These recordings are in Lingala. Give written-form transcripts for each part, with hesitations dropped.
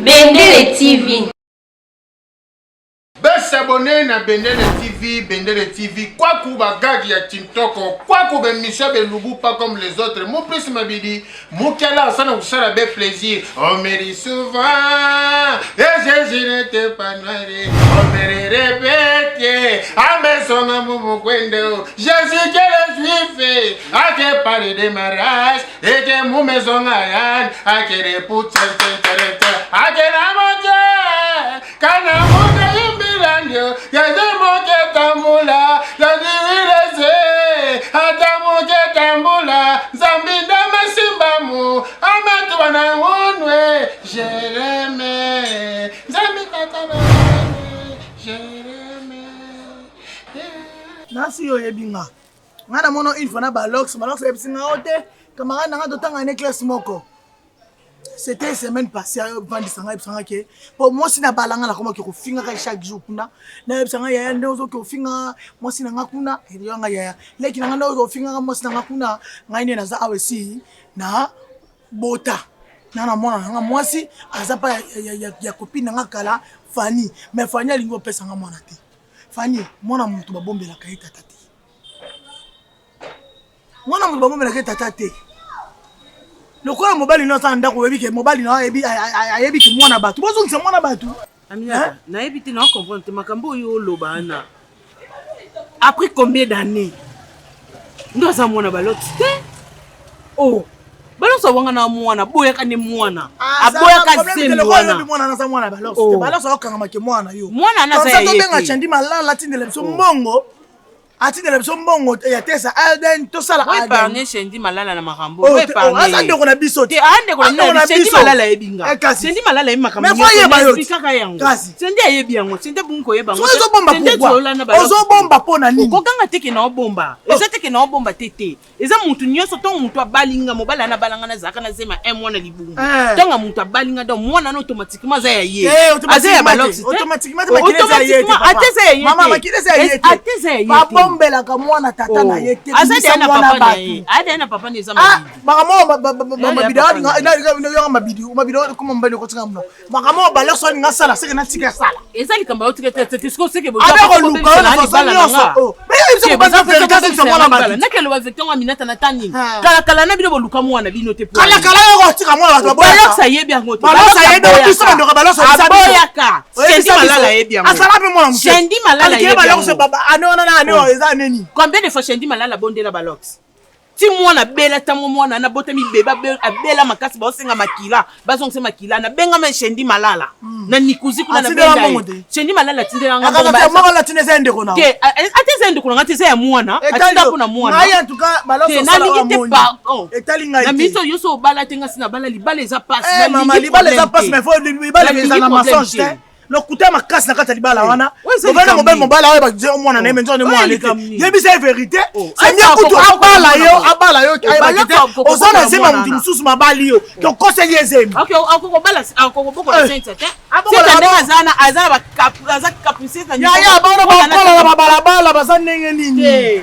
Bendele TV. Besabone na Bendele TV, Bendele TV, kwaku ba gag ya Tintoko, kwaku be mission be lubu pas comme les autres. Mu plus mabidi, mukela asana kusala be plaisir. On me dit souvent, et Jésus n'était pas noir. On me répète, amesonga mumukwendo. Jésus que le juif, a que parler de mariage, et que mumesonga yan, a que repousse, a que la montée. Kana moke yimbilandio, yaze moke tambula, yaziwileze, ata moke tambula, Nzambi ndama simbamu, amatuba na unwe, Jereme, Nzambi tata na unwe, Jereme. Nasi yo oyebi nga nga namona une fois na balox balox ayebisi nga o te camarade na nga totanga ne classe moko C'était semaine passée avandisa ngai ayebisa ngai ke po mwasi na bala ngai nakomaki kofingaka ye chaque jour kuna nayebisa ngai yaya nde ozoki kofinga mwasi na ngai kuna eyo ngai yaya leki na ngai nde ozoki kofingaka mwasi na ngai kuna ngai nde naza awa esi na bota na na mwana na ngai mwasi aza pa ya, ya, ya, ya copine na ngai kala Fanny mais Fanny alingi opesa ngai mwana te Fanny mwana moto babombelaka ye tata te Mwana moto babomelaka ye tata te. Lokola mobali no aza na ndako oyebi ke mobali na ayebi ayebi ke mwana bato bozongisa mwana bato. Aminata, nayebi te na comprendre te makambo oyo oloba wana. Après combien d'années? Ndo aza mwana baloti te. Oh. Baloti awanga na mwana, boyaka nde mwana. Aboyaka zemi wana. Mwana naza mwana baloti. Oh. Baloti akokangama ke mwana yo. Mwana naza ya ye. Tobenga Chandi Malala atindela biso oh. mbongo. Atindela biso mbongo ya tesa ADN tosala ADN. Épargne Shendi Malala na makambo. Oh, oh, aza ndeko na biso te. Ah ndeko na biso. Shendi Malala ayebi nga. Eh, Shendi Malala ayebi makambo. Mais faut yeba yo. Kaka yango. Kasi. Shendi ayebi yango. Shendi abungi koyeba yango. Ozobomba pourquoi? Ozobomba po na nini? Okokanga te ke na obomba. Oh. Eza te ke na obomba te te. Eza mutu nyonso ntango mutu abali nga mobali ana abala nga nazalaka na zema un mois na libumu. Eh. Ntango mutu abali nga donc mwana na automatiquement aza ya ye. Eh, aza ya balox te. Automatiquement makila eza ya ye te. Ata eza ya ye te. Mama makila eza ya ye te. Ata eza ya ye te. Babombelaka mwana tata na ye te. Aza deya na papa na ye. Aza deya na papa na eza ah, mabidi. Makambo mabidi alinga mabidi mabidi koma mobali okotika muna. Makambo oyo balox alinga sala seke natika sala. Eza likambo ya otika te te siko seke boza. Abe koluka yo na façon nyonso. Nakelo vecteur wa minata na tani. Ah. Kala kala na bino boluka mwana bino te. Kala kala yo kotika mwana bato baboyaka. Balox ayebi yango te. Balox ayebi biso bandoka balox aboyaka. Shendi Malala ayebi yango. Asala pe mwana moke. Shendi Malala ayebi yango. Balox baba ane wana na ane oyo eza nini? Combien de fois Shendi Malala abondela Balox? Ti mwana abela tango mwana na botami bebe abela makasi baosenga makila bazongisa makila na bengama Shendi Malala hmm. na nikuzi kuna na benda ye Shendi Malala atindela nga mbongo atinda eza ndeko na te ata eza ndeko na nga te eza ya mwana atinda mpo na mwana ngai en tout cas Balox te nalingi te pardon etali ngai na miso yo so obala te nga si na bala libala eza pasi eh, mama libala eza pasi mais faut libala eza na mensonge te lokuta makasi na kati ya libala eh. wana ovanda mobali mobali aoyo baje omwana na ye menzo ne mwana te yebisa ye vérité oh. c'est mieux kutu abala yo abala yo ayebaki te oza na zemi ya motu mosusu mabali yo oh. tokoseli ye zemi yaya bana bakola na babalabala baza ndenge nini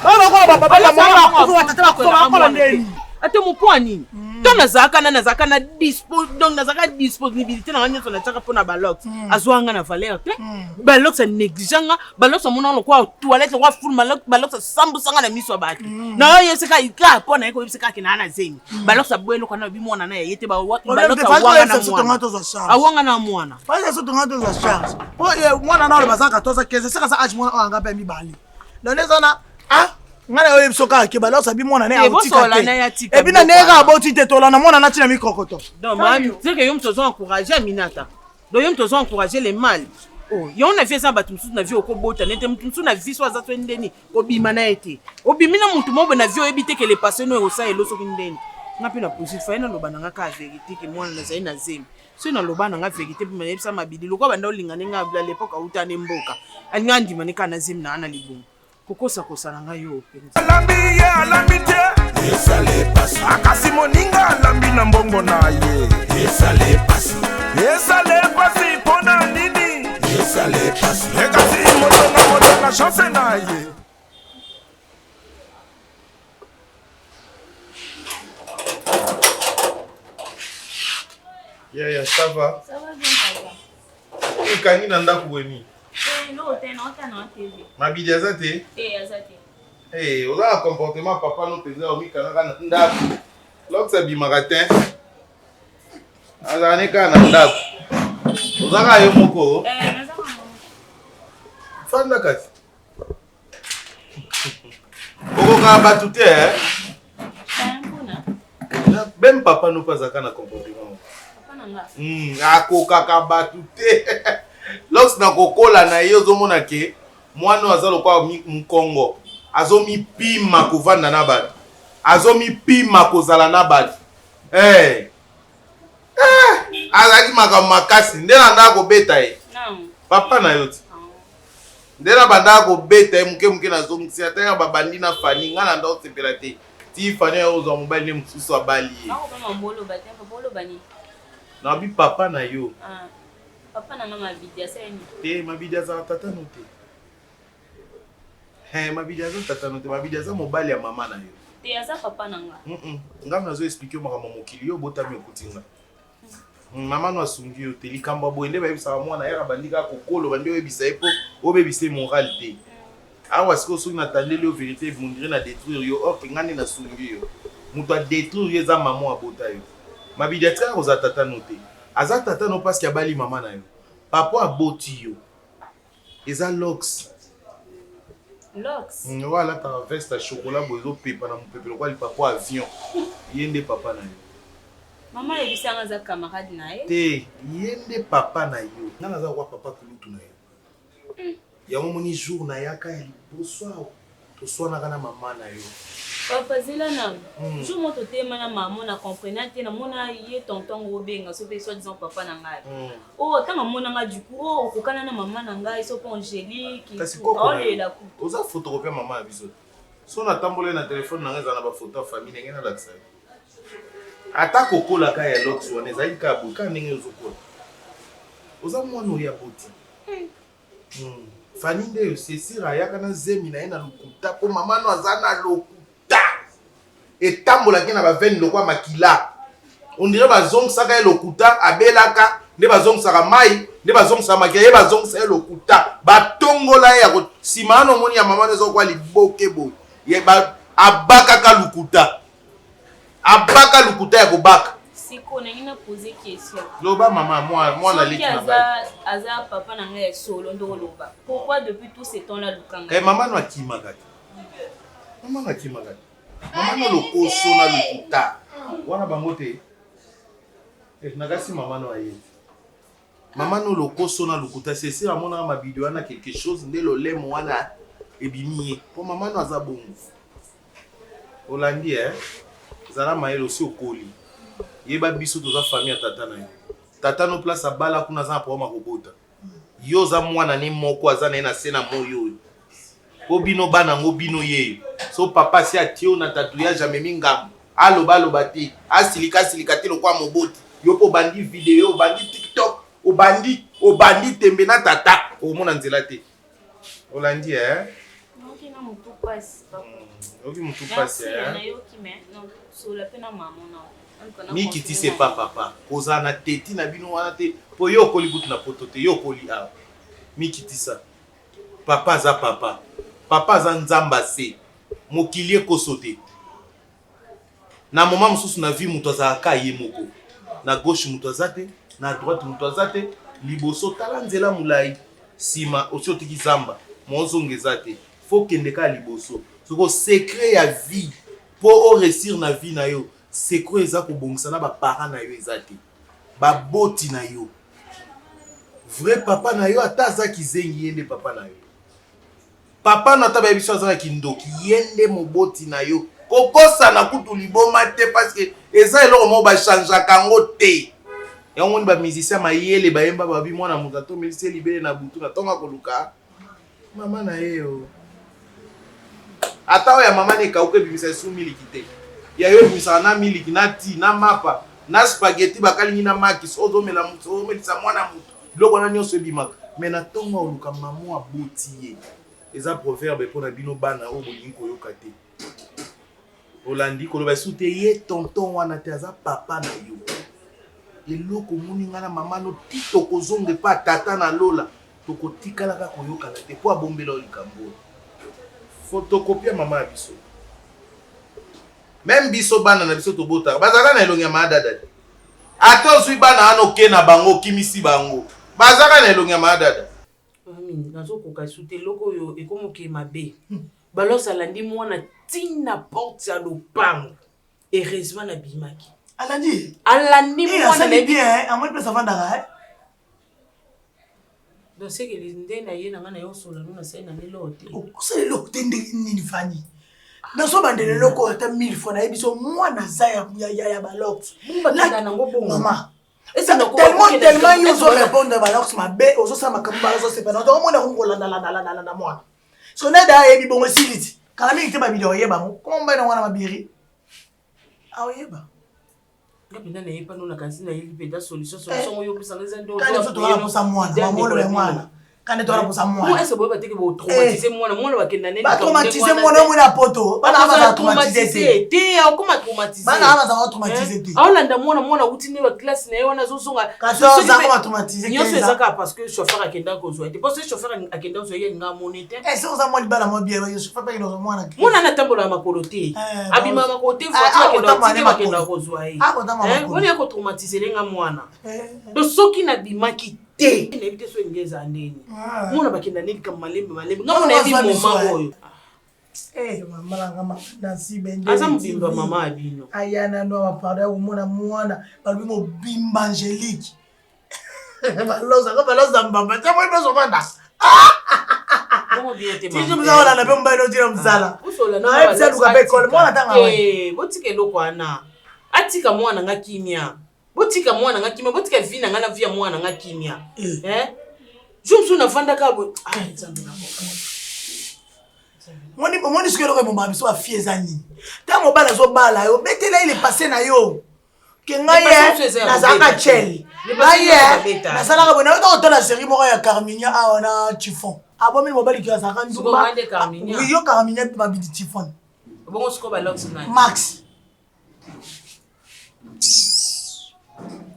bana bakola batata bakola ndenge nini ata mopua nini hmm. to nazalaka na nazalaka na dispo donc nazalaka disponibilité na nga nyonso natiaka mpo na balox hmm. azwa nga na valeur te hmm. balox anéglige nga balox amona lokola toilette lokola fulu balox asambusa nga na miso ya bato na yo yebisaka kaka mpo na ye koyebisa kaka ke naa na zemi balox aboye eloko na yobi mwana na ye te balox awanga na mwana awanga na mwana mwana na oloba aza 14 15 seka aza age mwana oyo anga mpe mibale donc eza na ah ngai nayoyebi biso kaka ke balox abi mwana naye akotika te epuis na ndenge kaka aboti te tolanda mwana nati na mikrokoto seke yo moto ozo encourage aminata donc yo moto ozo encourage le mal oh, yango na vie eza bato mosusu na vie okobota nete moto mosusu na vie so aza so ndeni kobima na ye te obimi na moto moko na vie oyebi te ke le passé no ekosala elo soki ndeni nga mpe na posi faye naloba na nga kaka verité ke mwana nazali na zemi soki naloba na nga verité mpe nayebisa mabidi lokola banda olinga ndenge a lepoke auta ne mboka alinga andima ne kaka na zemi na nga na libumu kokosa kosa na ngai yo mpenza. Alambi ye alambi te Esale pasi. Akasi moninga alambi na mbongo na ye Esale pasi. Esale pasi mpona nini Esale pasi. Ekasi moto na moto na chance na ye. Yaya, ça va? Ça va bien, papa. Ekangi na ndako boye nini? Eh, eloko te, naota na TV. Mabidi aza te? Te, aza te. Eh, oza na comportement papa no mpenza omikangaka na ndako. Lox abimaka te. Azala ne kaka na ndako. Oza kaka yo moko? Eh, naza kaka moko. Fanda kasi. Okokaka bato te, eh? Meme papa no mpe azalaka na comportement. Papa na nga. Akokaka bato te. Lox na kokola na ye ozomona ke mwana oyo aza lokola mukongo, azomipima kovanda na bato, azomipima kozala na bato. Eh. Eh, azalaki makambo makasi nde na ndaka kobeta ye. Papa na yo ti. Nde na bandaka kobeta ye moke moke nazongisi ata ya babandi na Fanny ngai na ndako sepela te. Ti Fanny ayo kozwa mobali nde mosusu abali ye. Nabi papa na yo. Ah, papa na nga Mabidi asali nini? Te, Mabidi azala tata no te. He, Mabidi aza tata no te, Mabidi aza mobali ya mama na yo. Te, aza papa na nga. Nga nazo expliquer yo makambo ya mokili, yo obotami okuti nga. Mama no asungi yo te, likambo ya boye nde bayebisaka mwana yaka bandi kaka kokolo bandi oyebisa ye mpo obebisa ye moral te. Awa sikoyo soki natandeli yo verite ebundire na detruire yo, or que nga nde nasungi yo. Moto a detruire yo eza mama abota yo. Mabidi atikaka kozala tata no te. Aza tata no parce que abali mama na yo. Papa aboti yo. Eza lox. Lox. Oyo alataka veste ya chocolat boye ezopepa na mopepe lokola lipapo avion. Ye nde papa na yo. Mama ayebisi nga aza camarade na ye. Te, ye nde papa na yo. Nga naza lokola papa kulutu na yo. Yango omoni jour nayaka ya liboso awa toswanaka na mama na yo. Papa zela nanu. Jour moko totelema na mama na comprena te namona ye tonton ngo obenga so pe soit disant papa na ngai. Oh tango amona nga du coup oh okokana na mama na ngai so pe Angelique Kasi koko na yo. Aolela kutu. Oza photocopie ya mama na biso te. So natambolaki na telefone na ngai ezala na ba photo ya famille ndenge nalakisa yo. Ata kokola ka ya Lox wana ezalaki kaka boye kaka ndenge ozokola. Oza mwana oyo aboti. Fanny nde yo c'est ayaka na zemi na ye na lokuta po mama no aza na lokuta etambolaki na bavene lokwa makila on dirait bazongisaka ye lokuta abelaka nde bazongisaka mai nde bazongisaka makila ye bazongisa ye lokuta batongola ye yako nsima wana omoni ya mama no eza kokwa liboke boye ye abakaka lokuta abaka lokuta ya kobaka. Siko nangi na poser question. Loba mama mwana mwana leki na aza aza papa na ngai ya solo ndo oloba. Pourquoi depuis tout ce temps là lukanga? Eh mama no akimaka te. Mama no akimaka te. Mama no lokoso na lokuta. Wana bango te. Eh nakasi mama no aye. Mama no lokoso na lokuta sese amonaka mabido wana quelque chose nde lolemo wana ebimi ye. Po mama no aza bongo. Olandi eh? Zala mayele osi okoli. Yeba biso toza famille ya tata na yo. Tata no place abala kuna aza na problème ya kobota. Yo oza mwana ne moko aza na ye na se na moi oyo. Po bino bana ngo bino yeyo. So papa asi atie yo na tatouillage amemi ngambo. Aloba aloba te. Asilika asilika te lokola moboti. Yo po obandi video, obandi TikTok, obandi obandi tembe na tata. Okomona nzela te. Olandi eh? Nayoki na mutu pasi papa. Oyoki mutu pasi eh? Nayoki mais non sola pe na maman na. Mikiti c'est pas papa. Kozala na teti na bino wana te po yo okoli kutu na poto te yo okoli awa. Mikitisa. Papa aza papa. Papa aza nzambe ase. Mokili ekoso te. Na moment mosusu na vie moto azalaka ka ye moko. Na gauche moto aza te, na droite moto aza te, liboso tala nzela molai, sima osi otiki zamba, mozonga eza te. Faut kende kaka liboso. Soko secret ya vie po o réussir na vie na yo, secret eza kobongisa na ba parents na yo eza te. Baboti na yo. Vrai papa na yo ata aza kizengi ye nde papa na yo. Papa no ata bayebi so aza na kindoki ye nde moboti na yo kokosana kutu liboma te parce que eza eloko moko bachangeaka yango te yango moni bamusicien mayele bayemba babi mwana moto atomelisi ye libele na butu na ntongo akoluka mama na ye yo ata oyo ya mama na ekauka ebimisa esu miliki te ya yo ebimisaka na miliki na ti na mapa na spaghetti bakalingi na maki so ozomela moto ozomelisa mwana moto Biloko wana nionso ebimaka mais na tongo aluka maman aboti ye. Eza proverbe pona bino bana oyo bolingi koyoka te. Olandi koloba lisusu te ye tonton wana te aza papa na yo. Eloko omoni nga na mama no ti tokozonga epa tata na lola tokotikalaka koyokana te po abombela yo likambo oyo. Photocopie ya mama ya biso. Meme biso bana na biso tobotaka bazalaka na elongi ya ma dada te. Ata ozwi bana wana oke na bango okimisi bango bazalaka na elongi ya ma dada. Mami, nazokoka lisusu te eloko oyo ekomi okee mabe. Balos alandi mwana ti na porte ya lopango. Heureusement nabimaki. Alandi? Alandi eh, mwana na bien, amoni place avandaka eh. Donc c'est que nde na ye na nga na yo osola no nasali na eloko te. Osala eloko te ndenge nini Fanny? Nazobandela eloko ata mille fois nayebi so mwana aza ya balox. Mama tellement tellement yo ozo répondre balox mabe ozosala makambo balox osepela omona komi kolandalandalandalanda mwana so nde ayebi bongo esili ti kala mingi te babili oyeba yango koma mobali na wana mabiri aoyeba nga mpenza naye pano na kasi nayebi mpenza solution solution oyo opesa nga eza nde kani biso toza na posa mwana mamolo ya mwana kani toza na posa mwana ese boyeba teke botraumatise mwana mwana bakenda nini batraumatise mwana omona poto bana bazala traumatise te te akoma traumatise bana bazala traumatise te aolanda mwana mwana awuti nde baklasse na ye wana azozonga nyonso eza kaka parce que chauffeur akenda kozwa ye te parce que chauffeur akenda kozwa ye alinga amoni te eh, soki oza mwa libala mwa bien chauffeur mpe akenda kozwa mwana mwana wana atambolaka makolo te eh, abimaka makolo te voiture akenda otike bakenda kozwa ye wana ya kotraumatise nga mwana donc soki nabimaki te nayebi te so elingi ezala ndeni ah. mwana bakenda nde likambo malembe malembe nga mona yebi moma oyo Eh, mama na nga Nancy Bendele aza mobimba mama ya bino aya nano awa pardon ya komona mwana balobi mobimba Angelique baloza ko baloza mbamba te moi nyonso vanda tiji mosala olanda mpe mobali otina mosala nayebisa luka mpe ekole mwana tanga botika eloko wana atika mwana nga kimia botika mwana nga kimia botika vie na nga na vie ya mwana nga kimia eh. Jour mosusu nafandaka boye ah, nzambe na omoni soki eloko ebomaka biso bafie eza nini ntango mobali azobala yo betela ye le passé na yo ke ngai ye nazalaka chel ngai ye nasalaka boye nayoka kotala série moko ya carminia awa na chiffon abomi mobali ke azalaka ndumba yo carminia mabidi chiffon max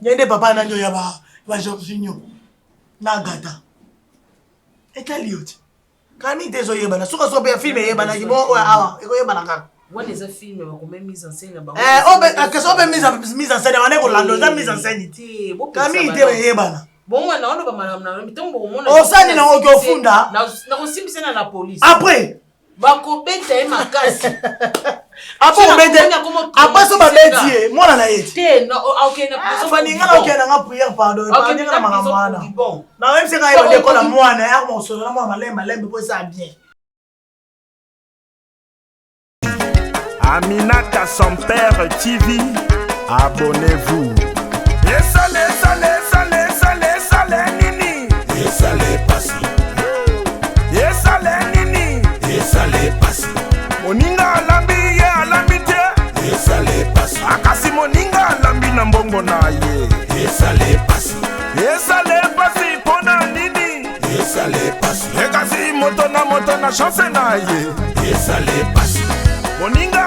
ye nde papa nani oyo ya ba jorginho na agata etali yo te kani te ezoyebana suka suka mpe ya filme eyebanaki bo oyo awa ekoyebana kaka wana eza filme bakome mise en scène na bango eh, kasi obe mise en scène wana ekolanda eza mise en scène te kami te eyebana bongo na oloba malamu na ntango bokomona osani nango oki ofunda nakosimbisa na la police après bakobeta ye makasi après obete après so babeti ye mwana na ye te fani nga na okende nanga prière pardon epargne nga na makambo wana nayebisi nga ye badekola mwana ya akoma kosolola mwana malembe malembe mpo eza bien. Aminata son père TV, abonnez-vous. Esale, esale, esale, esale, esale nini? Esale pasi. Esale nini? Esale pasi. Moninga alambi ye alambi te. Esale pasi. Akasi moninga alambi na mbongo na ye. Esale pasi. Esale pasi pona nini? Esale pasi. Ekasi moto na moto na chance na ye. Esale pasi. Moninga